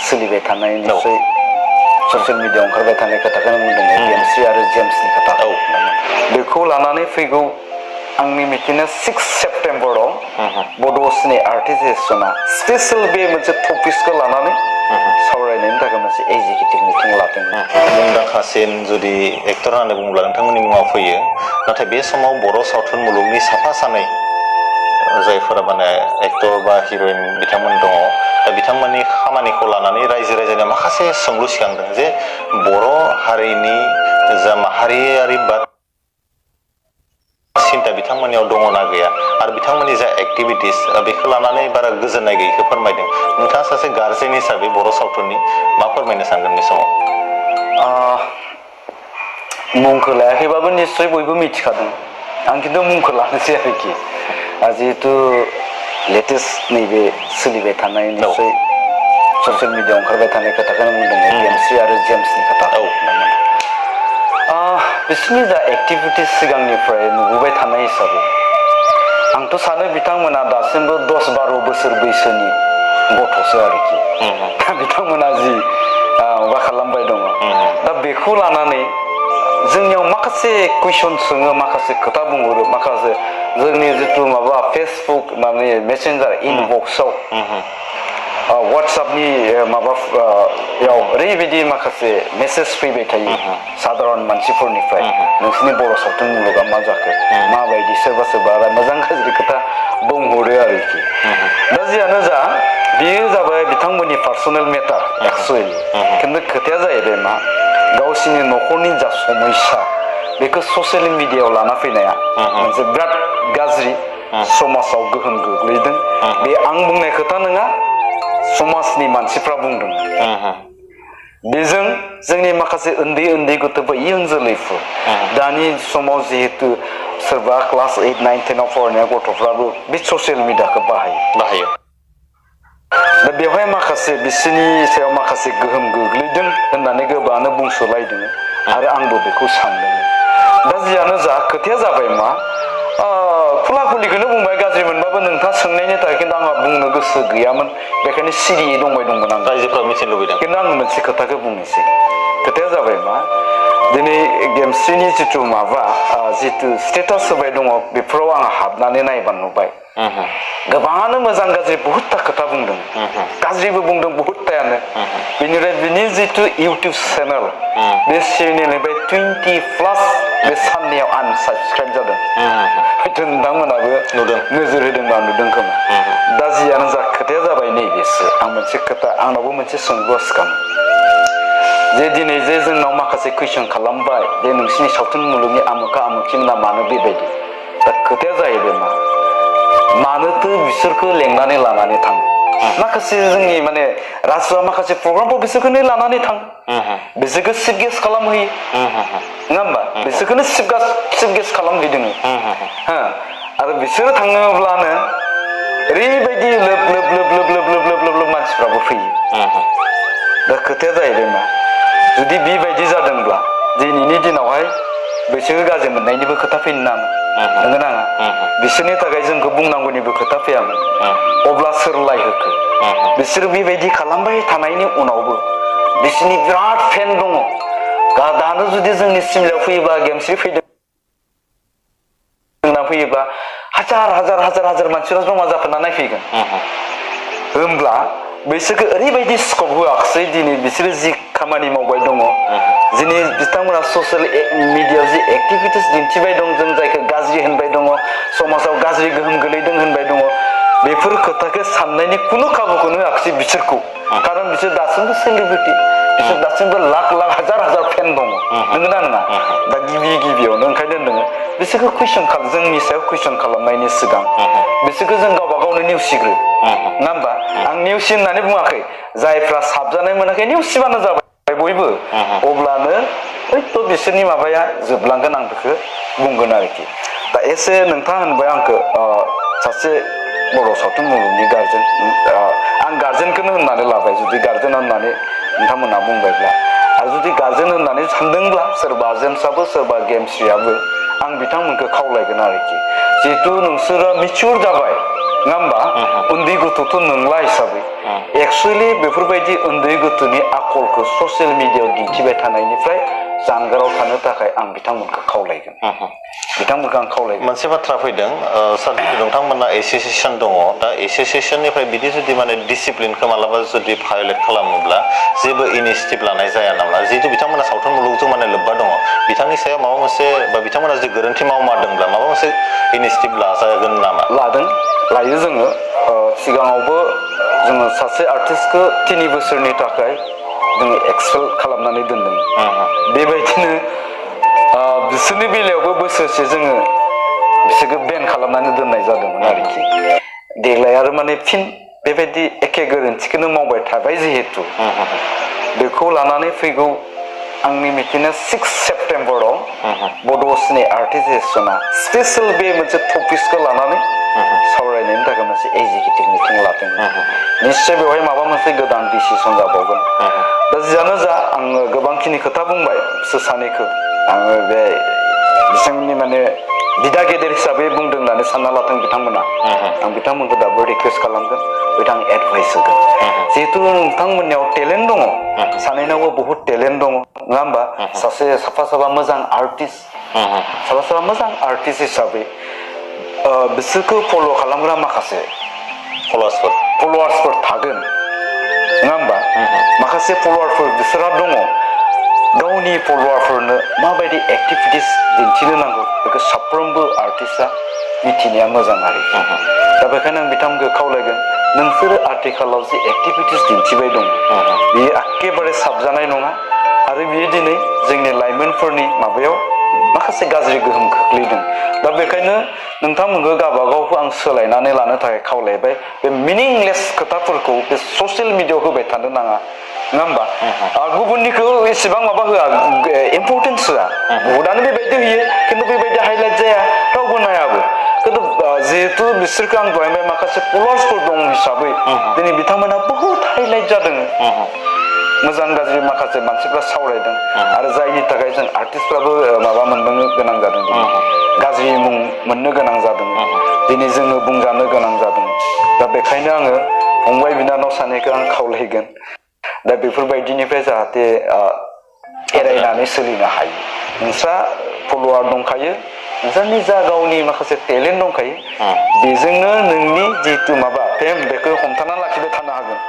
सोलिबाय थानाय निश्चय ससियेल मिडियायाव ओंखारबाय थानाय खोथाखौनो बुंदों गेमस्रि आरो जेम्सनि खोथा बेखौ लानानै फैगौ आंनि मिथिनाय 6 सेप्टेम्बराव बड' सिने आर्टिस्ट एस'सियेसना स्पेशल बे मोनसे टपिक्सखौ लानानै सावरायनायनि थाखाय मोनसे एग्जिकिउटिभ मिटिं लादों। मुंदांखासिन जुदि एक्टर होननानै बुङोब्ला नोंथांमोननि मुङा फैयो नाथाय बे समाव बर' सावथुन मुलुगनि साफा सानै जायफोरा माने एक्टर बा हिर'इन बिथांमोन दङ दा बिथांमोननि खामानिखौ लानानै रायजो राजानि माखासे सोंलु सिखांदों जे बर' हारिनि जा माहारियारि बा सिन्ता बिथांमोननियाव दङना गैया आरो बिथांमोननि जा एक्टिभिटिस बेखौ लानानै बारा गोजोननाय गैयैखौ फोरमायदों। नोंथाङा सासे गार्जेन हिसाबै बर' सावथुननि मा फोरमायनो सानगोन बे समाव? मुंखौ लायाखैबाबो निश्चय बयबो मिथिखादों आं खिन्थु मुंखौ लानोसै आरोखि जिहेतु लेटेस्ट नैबे सोलिबाय थानाय निश्चय ससियेल मिडियायाव ओंखारबाय थानाय खोथाखौनो बुंदों गेमस्रि आरो जेम्सनि खोथा बिसोरनि जा एक्टिभिटिस सिगांनिफ्राय नुबोबाय थानाय हिसाबै आंथ' सानो बिथांमोना दासिमबो 10-12 बोसोर बैसोनि गथ'सो आरोखि दा बिथांमोना जि माबा खालामबाय दङ दा बेखौ लानानै जोंनियाव माखासे कुइसन सोङो माखासे खोथा बुंहरो माखासे जोंनि जिथु माबा फेसबुक माने मेसेन्जार इनबक्सआव वाट्सएपनि माबायाव ओरैबायदि माखासे मेसेज फैबाय थायो साधारन मानसिफोरनिफ्राय नोंसिनि बर' सावथुन मुलुगा मा जाखो माबायदि सोरबा सोरबा मोजां गाज्रि खोथा बुंहरो आरोखि दा जियानो जा बेयो जाबाय बिथांमोननि पार्सनेल मेटार एक्सुवेलि खिन्थु खोथाया जाहैबाय मा गावसिनि न'खरनि जा समस्या बेखौ ससियेल मिडियायाव लाना फैनाया मोनसे बिराद गाज्रि समाजाव गोहोम गोग्लैदों बे आं बुंनाय खोथा नङा समाजनि मानसिफ्रा बुंदों बेजों जोंनि माखासे उन्दै उन्दै गथ'फोर इयुन जोलैफोर दानि समाव जिहेतु सोरबा क्लास 8, 9, 10 आव फरायनाय गथ'फ्राबो बे ससियेल मिडियाखौ बाहायो दा बेवहाय माखासे बिसोरनि सायाव माखासे गोहोम गोग्लैदों होननानै गोबाङानो बुंसोलायदों आरो आंबो बेखौ सानदों दा जियानो जा खोथाया जाबाय मा खुला खुलिखौनो बुंबाय गाज्रि मोनबाबो नोंथाङा सोंनायनि थाखाय खिन्थु आंहा बुंनो गोसो गैयामोन बेखायनो सिरियै दंमोन आं रायजोफ्रा मिथिनो लुबैदों खिन्थु आं मोनसे खोथाखौ बुंनोसै खोथाया जाबाय मा दिनै गेमस्रिनि जिथु माबा जिथु स्टेटास होबाय दङ बेफोराव आं हाबनानै नायबा नुबाय गोबाङानो मोजां गाज्रि बहुतथा खोथा बुंदों गाज्रिबो बुंदों बहुतथायानो बेनिफ्राय बिनि जिथु इउटुब चेनेल बे चेनेलनिफ्राय 20+ बे साननैयाव आनसाबस्क्राइब जादों हयथ' नोंथांमोनाबो नोजोर होदोंबा नुदों खोमा दा जियानो जा खोथाया जाबाय नैबेसो आं मोनसे खोथा आंनावबो मोनसे सोंलुआ सिखाङो जे दिनै जे जोंनाव माखासे कुइसन खालामबाय जे नोंसिनि सावथुन मुलुगनि आमुखा आमुखिना मानो बेबायदि दा खोथाया जाहैबाय मा मानोथो बिसोरखौ लेंनानै लानानै थाङो माखासे जोंनि माने राजोआ माखासे प्रग्रामखौ बिसोरखौनो लानानै थाङो बिसोरखौ चिफ गेस्ट खालामहैयो नङा होमबा बिसोरखौनो चिफ गेस्ट खालामहैदों आरो बिसोरो थाङोब्लानो ओरैबायदि लोब लोब लोब लोब लोब लोब लोब लोब लोब मानसिफ्राबो फैयो दा खोथाया जाहैबाय मा जुदि बेबायदि जादोंब्ला दिनैनि दिनावहाय बिसोरो गाज्रि मोननायनिबो खोथा फैनो नाङा नंगौ नाङा बिसोरनि थाखाय जोंखौ बुंनांगौनिबो खोथा फैयामोन अब्ला सोर लायहोखो बिसोरो बेबायदि खालामबाय थानायनि उनावबो बिसोरनि बिराद फेन दङ दानो जुदि जोंनि सिमलायाव फैयोबा गेमस्रि फैदों फैयोबा हाजार हाजार हाजार हाजार मानसिफ्रा जमा जाफैना नायफैगोन होमब्ला बिसोरखौ ओरैबायदि स्कप होआखिसै दिनै बिसोरो जि खामानि मावबाय दङ दिनै बिथांमोना ससियेल मिडियायाव जि एक्टिभिटिस दिन्थिबाय दं जों जायखौ गाज्रि होनबाय दङ समाजाव गाज्रि गोहोम गोलैदों होनबाय दङ बेफोर खोथाखौ साननायनि खुनु खाबुखौनो होआखिसै बिसोरखौ खारन बिसोर दासिमबो सेलिब्रिटि बिसोर दासिमबो लाख लाख हाजार हाजार फेन दङ नंगौना नङा दा गिबियावनो ओंखायनो नोङो बिसोरखौ जोंनि सायाव कुइसन खालामनायनि सिगां बिसोरखौ जों गावबा गावनो नेवसिग्रो नङा होमबा आं नेवसि होननानै बुङाखै जायफ्रा साबजानाय मोनाखै नेवसिबानो जाबाय बयबो अब्लानो हयथ' बिसोरनि माबाया जोबलांगोन आं बेखौ बुंगोन आरोखि दा एसे नोंथाङा होनबाय आंखौ सासे बर' सावथुन मुलुगनि गार्जेन आं गार्जेनखौनो होननानै लाबाय जुदि गार्जेन होननानै नोंथांमोनहा बुंबायब्ला आरो जुदि गार्जेन होननानै सानदोंब्ला सोरबा जेम्सआबो सोरबा गेमस्रियाबो आं बिथांमोनखौ खावलायगोन आरोखि जिहेथु नोंसोरो मिचुर जाबाय नङा होमबा उन्दै गथ'थ' नंला हिसाबै एक्सुवेलि बेफोरबायदि उन्दै गथ'नि आखलखौ ससियेल मिडियायाव दिन्थिबाय थानायनिफ्राय जानगाराव थानो थाखाय आं बिथांमोनखौ खावलायगोन बिथांमोनखौ आं खावलायगोन मोनसे बाथ्रा फैदों सार नोंथांमोना एसोसिएसन दङ दा एसोसिएसननिफ्राय बिदि जुदि माने डिसिप्लिनखौ मालाबा जुदि भायलेट खालामोब्ला जेबो इनिसिएटिभ लानाय जाया नामा जिहेतु बिथांमोना सावथुन मुलुगजों माने लोब्बा दङ बिथांनि सायाव माबा मोनसे बा बिथांमोना जुदि गोरोन्थि मावमारदोंब्ला माबा मोनसे इनिसिएटिभ लाजागोन नामा लायो जोङो सिगाङावबो जोङो सासे आर्टिस्टखौ 3 बोसोरनि थाखाय जोङो एक्सपेल खालामनानै दोनदों बेबायदिनो बिसोरनि बेलायावबो बोसोरसे जोङो बिसोरखौ बेन खालामनानै दोननाय जादोंमोन आरोखि देग्लाय आरो माने फिन बेबायदि एखे गोरोन्थिखौनो मावबाय थाबाय जिहेतु बेखौ लानानै फैगौ आंनि मिथिनाय 6 सेप्तेम्बराव बड' सिने आर्टिस्ट एस'सियेसना स्पेसियेल बे मोनसे टपिक्सखौ लानानै सावरायनायनि थाखाय मोनसे एग्जिकिउटिभ मिटिं लादोंमोन निश्चय बेवहाय माबा मोनसे गोदान डिसिसन जाबावगोन दा जियानो जा आङो गोबांखिनि खोथा बुंबाय बिसोर सानैखौ आङो बे बिथांमोननि माने बिदा गेदेर हिसाबै बुंदों होननानै सानना लाथों बिथांमोना आं बिथांमोनखौ दाबो रिकुवेस्ट खालामगोन बिथां एडभाइस होगोन जिहेतु नोंथांमोननियाव टेलेन्ट दङ सानैनावबो बहुद टेलेन्ट दङ नङा होमबा सासे साफा मोजां आर्टिस्ट साफा मोजां आर्टिस्ट हिसाबै बिसोरखौ फल' खालामग्रा माखासे फल'वार्सफोर थागोन नङा होमबा माखासे फल'वारफोर बिसोरहा दङ गावनि फल'वारफोरनो माबायदि एक्टिभिटिस दिन्थिनो नांगौ बेखौ साफ्रोमबो आर्टिस्टआ मिथिनाया मोजां आरोखि दा बेखायनो आं बिथांमोनखौ खावलायगोन नोंसोरो आथिखालाव जे एक्टिभिटिस दिन्थिबाय दङ बेयो एखेबारे साबजानाय नङा आरो बियो दिनै जोंनि लाइमोनफोरनि माबायाव माखासे गाज्रि गोहोम खोख्लैदों दा बेखायनो नोंथांमोनखौ गावबागावखौ आं सोलायनानै लानो थाखाय खावलायबाय बे मिनिंलेस खोथाफोरखौ बे ससियेल मिडियायाव होबाय थानो नाङा नङा होमबा गुबुननिखौ एसेबां माबा होआ इम्परटेन्स होआ बहुतानो बेबायदि होयो खिन्थु बेबायदि हाइलाइट जाया रावबो नायाबो खिन्थु जिहेतु बिसोरखौ आं दहाय माखासे फल'वार्सफोर दं हिसाबै दिनै बिथांमोना बहुद हाइलाइट जादों मोजां गाज्रि माखासे मानसिफ्रा सावरायदों आरो जायनि थाखाय जों आर्टिस्टफ्राबो माबा मोननो गोनां जादों गाज्रि मुं मोननो गोनां जादों दिनै जोङो बुंजानो गोनां जादों दा बेखायनो आङो फंबाय बिनानाव सानैखौ आं खावलायगोन दा बेफोरबायदिनिफ्राय जाहाथे एरायनानै सोलिनो हायो नोंस्रा फल'वार दंखायो नोंस्रा निजा गावनि माखासे टेलेन्ट दंखायो बेजोंनो नोंनि जिहेतु माबा फेम बेखौ हमथाना लाखिबाय थानो हागोन